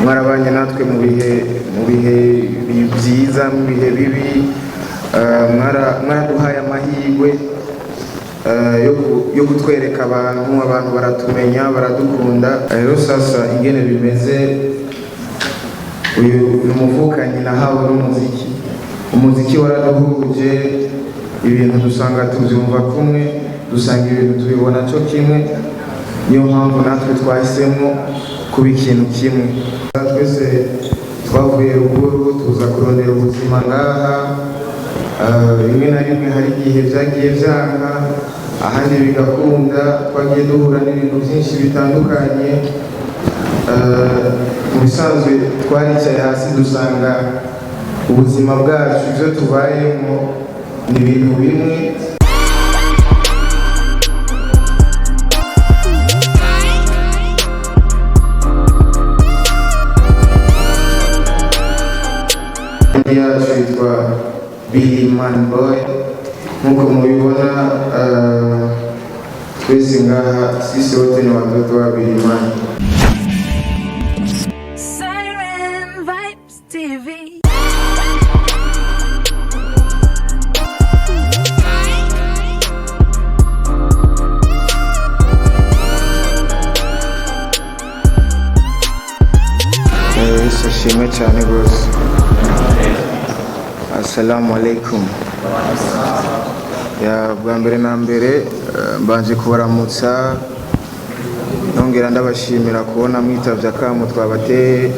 Mwarabanye natwe mu bihe byiza, mu bihe bibi. Mwaraduhaye amahirwe yo kutwereka abantu, abantu baratumenya, baradukunda. Rero sasa ingene bimeze, uyu ni umuvukanyi nahawe n'umuziki. Umuziki waraduhuje, ibintu dusanga tubyumva kumwe, dusanga ibintu tubibona cyo kimwe. Niyo mpamvu natwe twahisemo kuba ikintu kimwe. Twese twavuye ruguru tuza kurondera ubuzima ngaha. Rimwe na rimwe hari igihe byagiye byanka, ahandi bigakunda. Twagiye duhura n'ibintu byinshi bitandukanye. Mu bisanzwe twaricaye hasi dusanga ubuzima bwacu, ibyo tubayemo ni ibintu bimwe. Yacu yitwa Billy Man Boy. Nk'uko mubibona, twese ngaha, sisi wote ni watoto wa Billy Man. Siren Vibes TV. Yesu ashimwe cyane rwose. Assalamu alaikum. Ya bwa mbere na mbere, mbanje kubaramutsa, nongera ndabashimira kubona mwitavye akamo twabateye.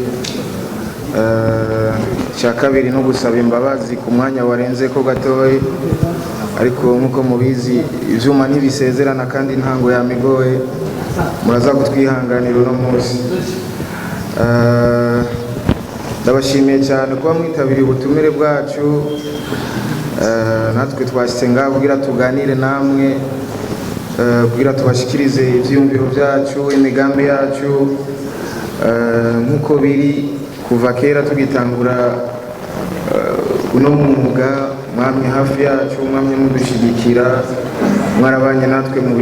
Icya kabiri no gusaba imbabazi ku mwanya warenze ko gatoyi, ariko nk'uko mubizi ivyuma ntibisezerana kandi ntango yamigoye. Muraza kutwihanganira uno munsi. Ndabashimiye cyane kuba mwitabiriye ubutumire bwacu. Natwe twashyize ngaha kugira tuganire namwe, kugira tubashikirize ivyiyumviro byacu, imigambi yacu. Nk'uko biri kuva kera tugitangura uno mwuga, mwamye hafi yacu, mwamye mudushigikira, mwarabanye natwe mu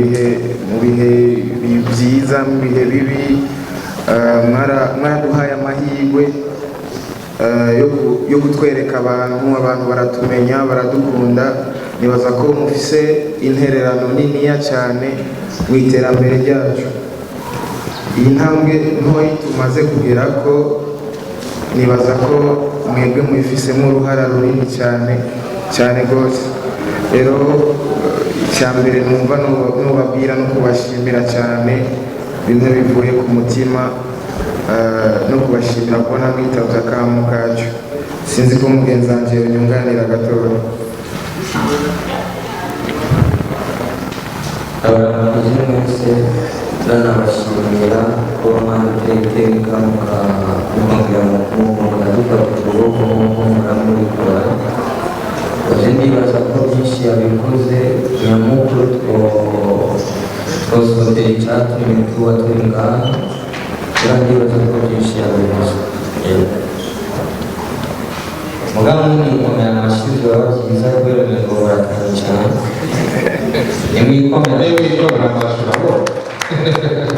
bihe byiza, mu bihe bibi. Mwaraduhaye amahirwe yo kutwereka abantu, abantu baratumenya, baradukunda. Nibaza ko mufise intererano niniya cyane mu iterambere ryacu. Iyi ntambwe ntoyi tumaze kugera ko, nibaza ko mwebwe mubifisemo uruhara runini cyane cyane rwose. Rero icya mbere numva nubabwira no kubashimira cyane bimwe bivuye ku mutima, no kubashimira kubona mwitavye akamo kacu. Sinzi ko mugenzi wanje yonyunganira gatoya. Abaramukije mwese, ndanabashimira kuba mwaduteye iteka, mukongera mukadufata ukuboko nk'uko muramubikora. Uje ndibaza ko byinshi yabikoze. Nyamukuru twosotera icyatumye tuba turi ngaha. Ura ndibaza ko byinshi yabivuze. Yego. Mugabo mwikomera amashyi byaba byiza, kubera ngo barakanye cyane. Nimwikomera. Niwikomera amashyi urabona.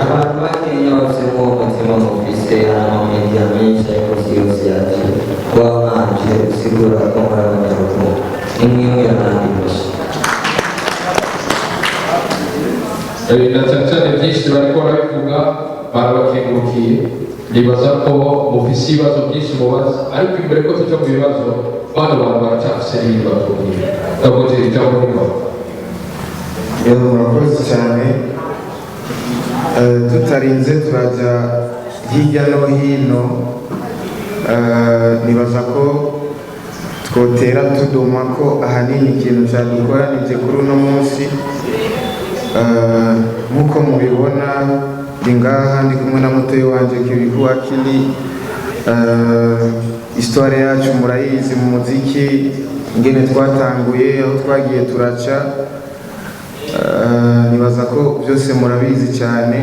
Abantu bakeya bafisemo umutima mufise. Hari amamedia menshi, ariko si yose yaje. Kuba mwanje usigura ko muri abanyarukundo. Nimwihera n'andi mashyi. Na cyane cyane byinshi bariko barabivuga, barabakengurukiye. Nibaza ko mufise ibibazo byinshi mubaza, ariko imbere ko tuja mu bibazo, bano bantu baracafise n'ibindi batubwira. Ndakoze ijambo ribaho. Yego, murakoze cyane. Tutarinze turajya hirya no hino, nibaza ko twotera tudoma ko ahanini ikintu cyadukoranije kuri uno munsi. Nk'uko mubibona, ndi ngaha ndi kumwe na mutoyi wanje Kirikou Akili. Histoire yacu murayizi mu muziki, ingene twatanguye, aho twagiye turaca. Nibaza ko byose murabizi cyane.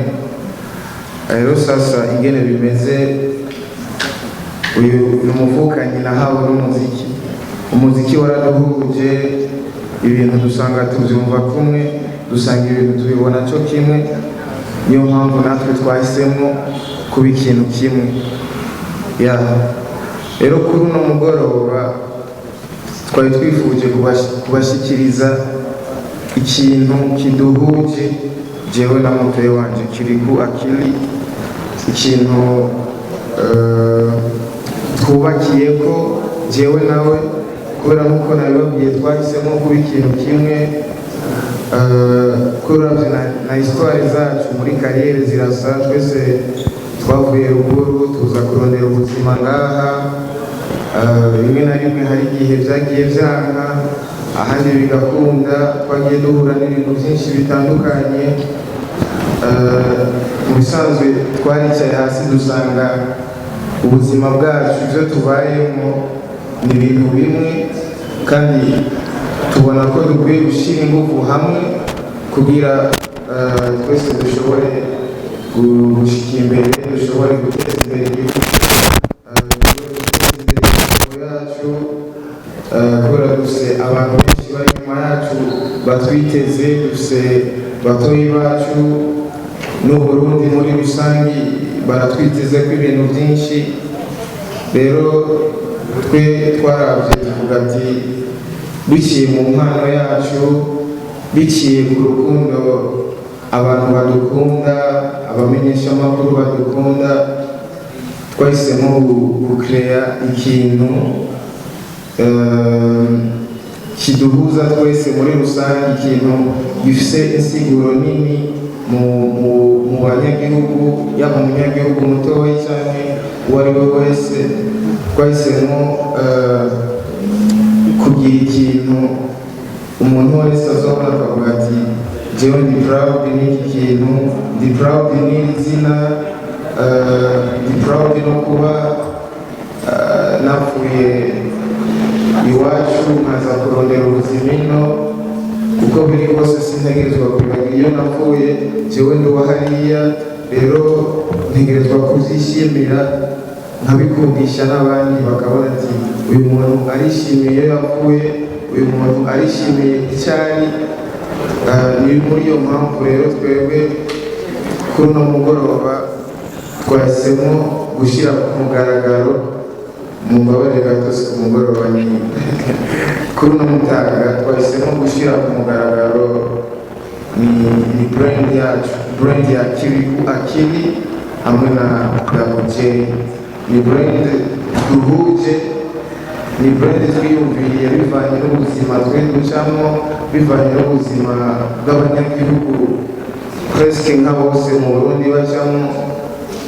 Rero sasa ingene bimeze, uyu ni umuvukanyi nahawe n'umuziki. Umuziki waraduhuje, ibintu dusanga tubyumva kumwe, dusanga ibintu tubibona cyo kimwe. Niyo mpamvu natwe twahisemo kuba ikintu kimwe. Ya, rero kuri uno mugoroba twari twifuje kubashyikiriza ikintu kiduhuje, jewe na mutoyi wanje Kirikou Akili, ikintu twubakiye ko jewe nawe, kubera nk'uko nabibabwiye twahisemo kuba ikintu kimwe, ko uravye na histoire zacu muri carrière zirasa. Twese twavuye ruguru tuza kurondera ubuzima ngaha. Rimwe na rimwe hari igihe byagiye vyanka, ahandi bigakunda. Twagiye duhura n'ibintu byinshi bitandukanye. Mu bisanzwe twaricaye hasi dusanga ubuzima bwacu, ibyo tubayemo ni ibintu bimwe, kandi tubona ko dukwiye gushyira ingufu hamwe kugira twese dushobore gushika imbere, dushobore guteza imbere igihugu, dushobore guteza imbere imiryango yacu, kubera dufise abantu benshi bari inyuma yacu batwiteze, dufise batoyi bacu n'Uburundi muri rusange baratwiteze ko ibintu byinshi. Rero twe twaravye tuvuga ati biciye mu mpano yacu, biciye ku rukundo abantu badukunda, abamenyeshamakuru badukunda, twahisemo gucréa ikintu kiduhuza twese muri rusange, ikintu gifise insiguro nini mu banyagihugu, yaba umunyagihugu mutoya cyane uwo ari we wese. Twahisemo kugira ikintu umuntu wese azobona akavuga ati: "Jewe ndi proud n'iki kintu, ndi proud n'iri zina, ndi proud no kuba navuye iwacu nkaza kurondera ubuzima ino, kuko biri kose sintegerezwa kwibagira iyo navuye. Jewe ndi uwa hariya, rero ntegerezwa kubyishimira nkabikundisha n'abandi, bakabona ati uyu muntu arishimiye iyo yavuye, uyu muntu arishimiye icyo ari." Ni muri iyo mpamvu rero twebwe kuri uno mugoroba twahisemo gushyira ku mugaragaro, mumbabarire gato, si ku mugoroba, ni kuri uno mutaga, twahisemo gushyira ku mugaragaro ni brand yacu, brand ya Kirikou Akili hamwe na Double J. Ni brand duhuje, ni brand twiyumviriye bivanye n'ubuzima twe ducamo, bivanye n'ubuzima bw'abanyagihugu presque nka bose mu Burundi bacamo.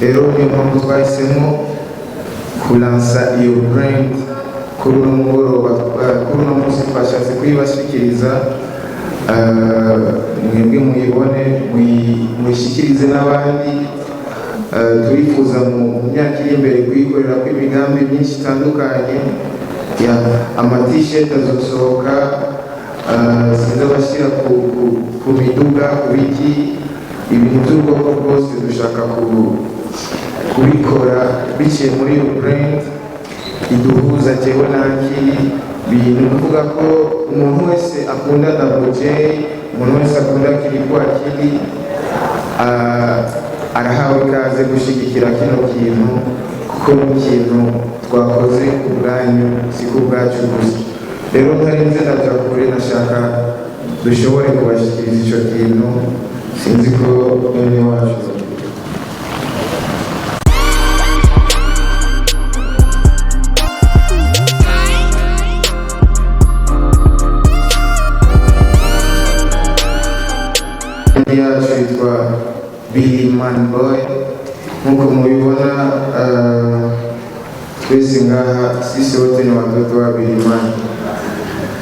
Rero niyo mpamvu twahisemo kulança iyo brand kuri uno mugoroba, kuri uno munsi twashatse kuyibashikiriza, mwebwe muyibone, muyishyikirize n'abandi. Turifuza mu myaka iri imbere kuyikorera ko imigambi myinshi itandukanye ya ama t-shirt azosohoka, sinzi abashyira ku miduga, ku biki, ibintu by'ubwoko bwose dushaka kubikora biciye muri iyo brand iduhuza jewe na Akili. Ni ukuvuga ko umuntu wese akunda Double J, umuntu wese akunda Kirikou Akili, arahawe ikaze gushyigikira kino kintu, kuko ni ikintu twakoze ku bwanyu, si ku bwacu gusa. Rero ntarinze ndaja kure, nashaka dushobore kubashyikiriza icyo kintu. Sinzi ko mwene wacu. Yacu yitwa Billy Man Boy. Nk'uko mubibona, twese ngaha sisi wote ni watoto wa Billy Man.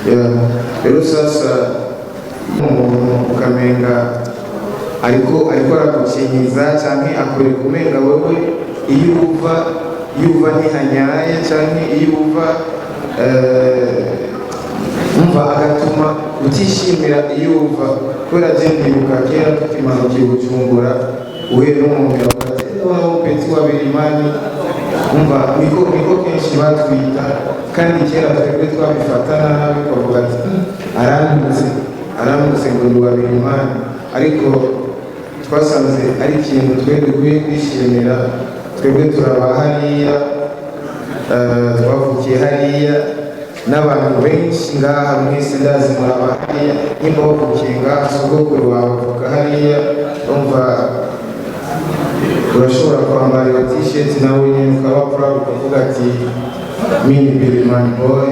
Yeah. Rero sasa umuntu ukamenga ariko aragukinyiza canke akwereka umenga wewe iyo uva ntihanyaye, canke iyo uva, umva agatuma utishimira iyo uva. Kubera je ndibuka kera tukimanukiye Bujumbura, uhuye n'umuntu yavuga ati: "Ndabona wo petit wa Birimani." Umva, niko kenshi batwita, kandi kera twebwe twabifata nabi, twavuga ati: Arandutse, arandutse ngo ndi uwa Birimani." Ariko twasanze ari ikintu twe dukwiye kwishimira. Twebwe turaba hariya. Twavukiye hariya n'abantu benshi ngaha mwese ndazi muraba hariya. Nimba wavukiye ngaha, sogokuru wawe avuka hariya, urumva urashobora kwambara iyo t-shirt nawe nyine ukaba proud, ukavuga ati: "Mini Bilman Boy."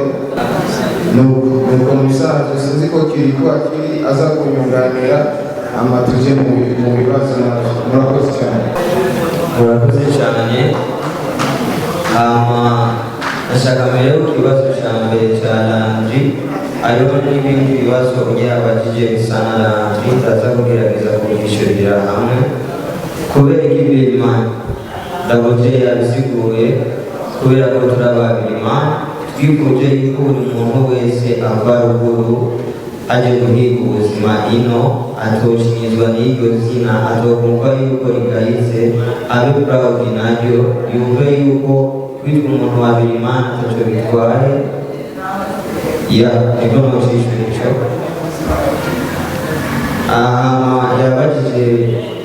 Nuko mu bisanzwe sinzi ko kiri ko akiri aza kunyunganira ama tuje mu bibazo navyo. Murakoze cyane. Murakoze cyane. Hama ndashaka mbere ku kibazo cya mbere cya Landry, hariho n'ibindi bibazo yabajije bisa na Landry, ndaza kugerageza kubyishyurira hamwe. Kubera ko Birimani Daboje yabisiguye, kubera ko turi ababirimani, twifuje yuko buri muntu wese ava ruguru aje guhiga ubuzima ino atoshinyizwa n'iryo zina, azokumva yuko rigayitse, abe proud naryo, yumve yuko kwitwa umuntu wa Birimani ataco bitwaye. Ya, niko nocishura ico. Aha yabajije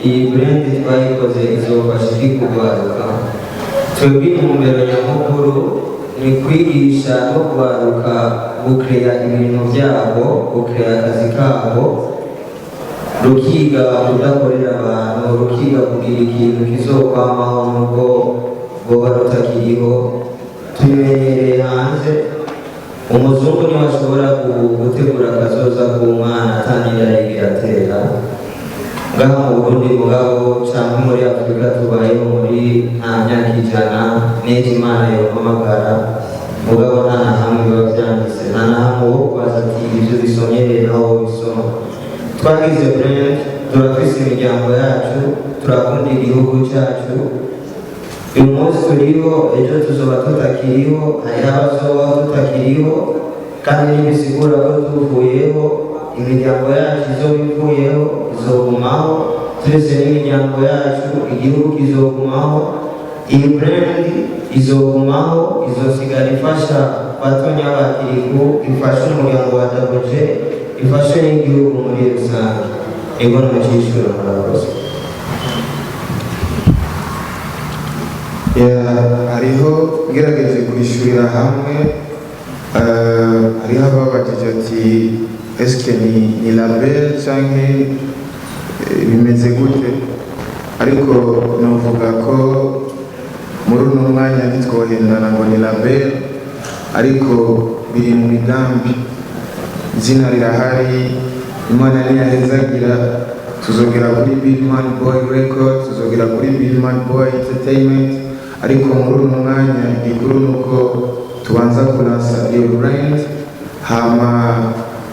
iyi brand twayikoze izofasha iki kugwaruka. Twebwe intumbero nyamukuru ni kwigisha no kubaruka gukeya ibintu byabo, gukeya akazi kabo, rukiga kudakorera abantu, rukiga kugira ikintu kizokwamaho nubwo boba rutakiriho. Tubimenyereye hanze, umuzungu niwe ashobora gutegura akazoza k'umwana atangira yigira atera. Ngaha mu Burundi mugabo canke muri Afurika tubayeho muri nta myaka 100 n'ejo Imana yompamagara, mugabo nta na hamwe biba vyanditse, nta na hamwe wo kubaza ati ivyo bisomye rero aho bisoma. Twagize brand, turafise imiryango yacu, turakunda igihugu cyacu. Uyu munsi turiho, ejo tuzoba tutakiriho, hariho abazobaho tutakiriho, kandi ntibisigura ko tuvuyeho imiryango yacu izoba ivuyeho, izogumaho twese n'imiryango yacu, igihugu kizogumaho. Iyi brand izogumaho, izosigara ifasha batonya ba Kiriku, ifasha umuryango wa Daboje, ifashe n'igihugu muri rusange. Nibwo nocishura. Murakoze. Ya, hariho ngerageje kwishyurira hamwe. Hariho ababajije ati: "Eske ni label canke bimeze gute?" Ariko novuga ko muri uno mwanya ntitwohendana ngo ni label, ariko biri mu migambi. Izina rirahari, Imana niyahezagira tuzogera kuri Billman Boy Record, tuzogera kuri Billman Boy Entertainment. Ariko muri uno mwanya igikuru ni uko tubanza kulansa iyo brand, hama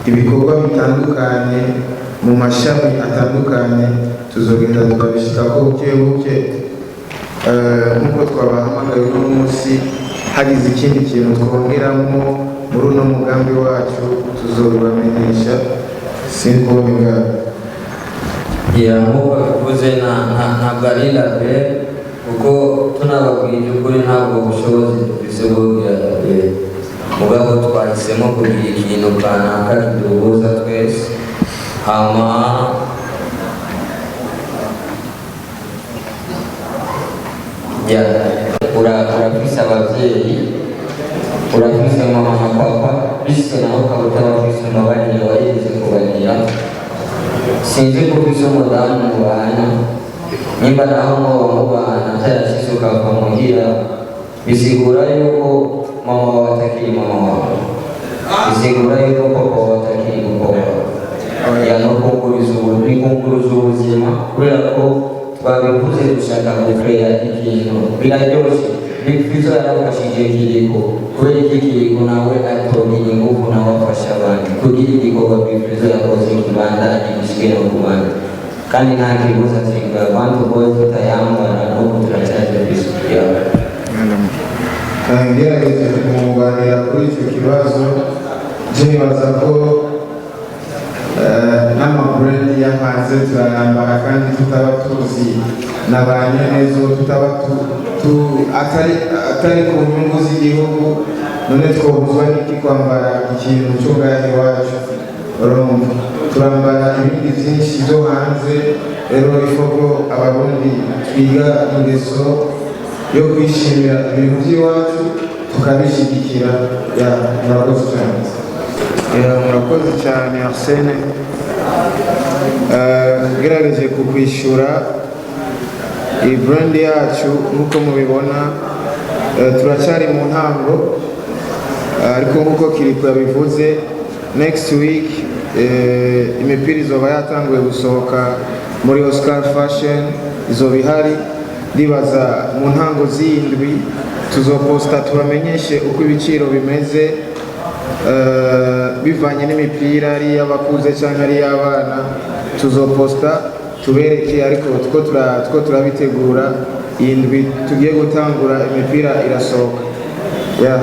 ibikorwa bitandukanye mu mashami atandukanye tuzogenda turabishikako buke buke. Nk'uko twabahamagaye uno munsi, hagize ikindi kintu twongeramo muri uno mugambi wacu tuzobibamenyesha. Sinkobenga. Ya, nk'uko bivuze, ntabwo ari label, kuko tunababwije ukuri ntabwo bushobozi dufise bwo kugira label. Mugabo twahisemo kugira ikintu kanaka kiduhuza twese. Hama ya, urafise abavyeyi, urafise mama na papa, bise nawe ukaba utabafise, umbabarire warigeze kubagira. Sinzi ko ufise umudamu mubana, nimba naho mwoba mubana vyarashitse ukava muhira, bisigura yuko mama wawe atakiri mama wawe, bisigura yuko papa wawe atakiri papa wawe. Ya, no kunguruza ni kunguruza ubuzima, kubera ko twabivuze dushaka gukeya ikintu biraryoshe. Big Fizzo yarafashije Kiriko, kubera iki Kiriko nawe atogira ingufu nawe afasha abandi kugira igikorwa Big Fizzo yakoze kibandanye gishike no ku bandi? Kandi nta kibuza ati Bantu Boy tutayambara, n'ubu turacyaje kwisuku. Ngerageje kumwunganira kuri icyo kibazo, je nibaza ko n'ama brand yo hanze turayambara kandi tutaba tuzi na ba nyenezo, tutaba atari ku nyungu z'igihugu. None twobuzwa n'iki kwambara ikintu cyo ngaha iwacu? Urumva turambara ibindi byinshi byo hanze. Rero ifoko Abarundi twiga ingeso yo kwishimira ibintu by'iwacu. Tukabishyigikira. Ya, murakoze cyane. Ya, murakoze cyane, Arsene. Ngerageje kukwishyura, iyi brand yacu nk'uko mubibona, turacyari mu ntango. Ariko nk'uko Kiriko yabivuze, next week imipira izoba yatanguye gusohoka muri Oscar Fashion, izoba ihari. Ndibaza mu ntango z'indwi tuzoposta tubamenyeshe uko ibiciro bimeze, bivanye n'imipira, ari iy'abakuze cyangwa ari iy'abana. Tuzoposta tubereke, ariko two turabitegura. Iyi ndwi tugiye gutangura imipira irasohoka. Ya,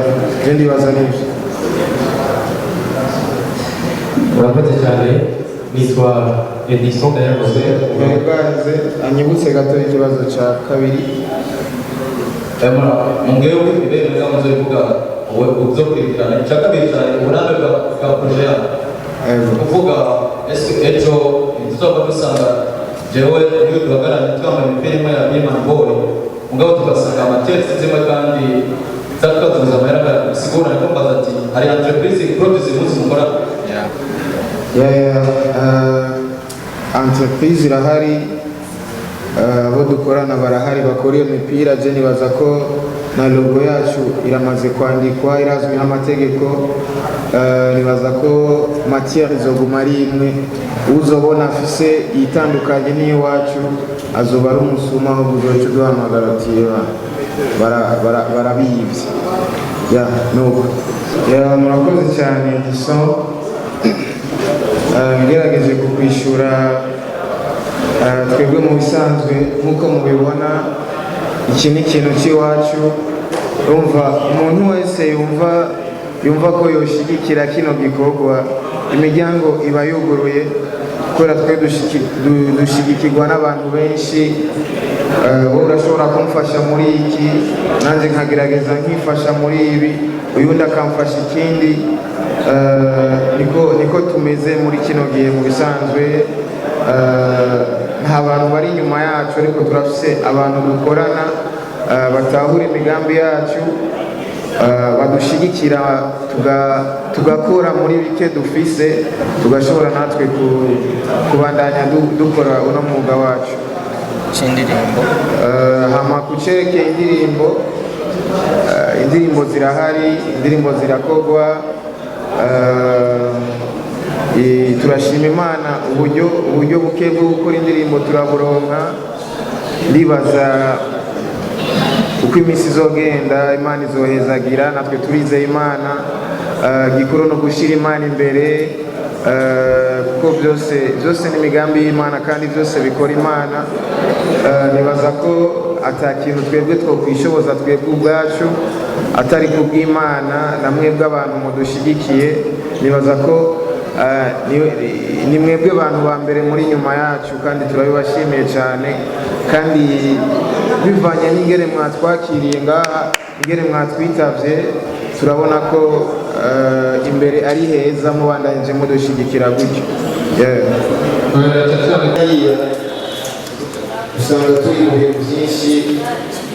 je ndibaza n'ivyo. Murakoze cyane, nitwa Edison Ndayavuze. Bwanze anyibutse gato ikibazo cya kabiri. Mungebe ibere neza muzobivuga uzokurikirana. Icya kabiri cyane, uburambe bwa projet yacu. Ego. Kuvuga ese ejo tuzova dusanga jewe niwe duhagararanye twambaye imipira imwe ya Biman Boy, mugabo tugasanga amatexte zimwe kandi zatwatuza amahera, bisigura niko mbaza ati hari entreprise produce impuzu mukora? Ya, entreprise irahari, abo dukorana barahari bakora iyo mipira. Je nibaza ko na logo yacu iramaze kwandikwa, irazwi n'amategeko. Nibaza ko matière izoguma ari imwe. Uzobona afise itandukanye n'iwacu azoba ari umusuma, ahubwo uzoca uduhamagara ati: "Barabiyivye." Ya, nuko. Ya, murakoze cyane, Edison. Ngerageje kukwishyura, twebwe mu bisanzwe nk'uko mubibona, iki ni ikintu cy'iwacu. Urumva, umuntu wese yumva ko yoshigikira kino gikorwa, imiryango iba yuguruye, kubera twe dushigikirwa n'abantu benshi. Wowe urashobora kumfasha muri iki, nanjye nkagerageza nkifasha muri ibi, uyundi akamfasha ikindi. Niko tumeze muri kino gihe. Mu bisanzwe, nta bantu bari inyuma yacu, ariko turafise abantu dukorana, batahura imigambi yacu, badushigikira, tugakora muri bike dufise, tugashobora natwe kubandanya dukora uno mwuga wacu. C'indirimbo. Hama kucerekeye indirimbo, indirimbo zirahari, indirimbo zirakogwa. Turashima Imana, uburyo buke bwo gukora indirimbo turaburonka. Ndibaza uko iminsi izogenda, Imana izohezagira, natwe turizeye Imana. Gikuru no gushyira Imana imbere, kuko byose byose ni imigambi y'Imana kandi byose bikora Imana. Nibaza ko ata kintu twebwe twokwishoboza twebwe ubwacu atari kubw'Imana na mwebwe abantu mudushyigikiye. Nibaza ko ni mwebwe bantu ba mbere muri nyuma yacu, kandi turabibashimiye cyane. Kandi bivanye n'ingene mwatwakiriye ngaha, ingene mwatwitavye, turabona ko imbere ari heza mubandanyije mudushyigikira gutyo. Yeah. Cyane. Usanga turi mu bintu byinshi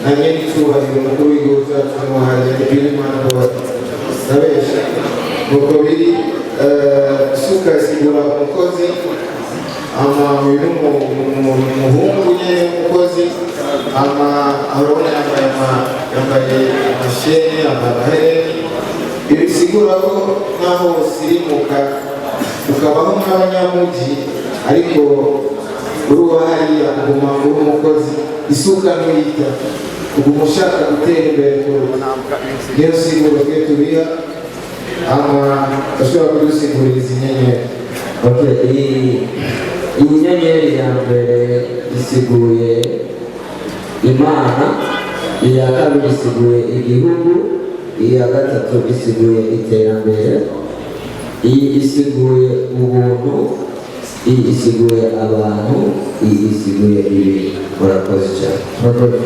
na nyene icyubahiro umukuru w'igihugu cyacu muhari Birimana, ndabesha nuko biri. Isuka isigura umukozi. Ama uyu ni umuhungu nyene w'umukozi. Ama urabona yambaye amasheni, yambaye amahereni. Ibi bisigura ko naho usirimuka ukabaho nk'abanyamugi, ariko uri uwa hariya, kuguma uri umukozi, isuka ntuyita, kuguma ushaka gutera imbere. Niyo siguro twe tubiha. Ama ashobora kudusigurira izi nyenyeri. Okay, iyi nyenyeri ya mbere isiguye Imana, iya kabiri isiguye igihugu, iya gatatu isiguye iterambere, iyi isiguye ubuntu, iyi isiguye abantu, iyi isiguye ibintu. Murakoze cyane. Murakoze.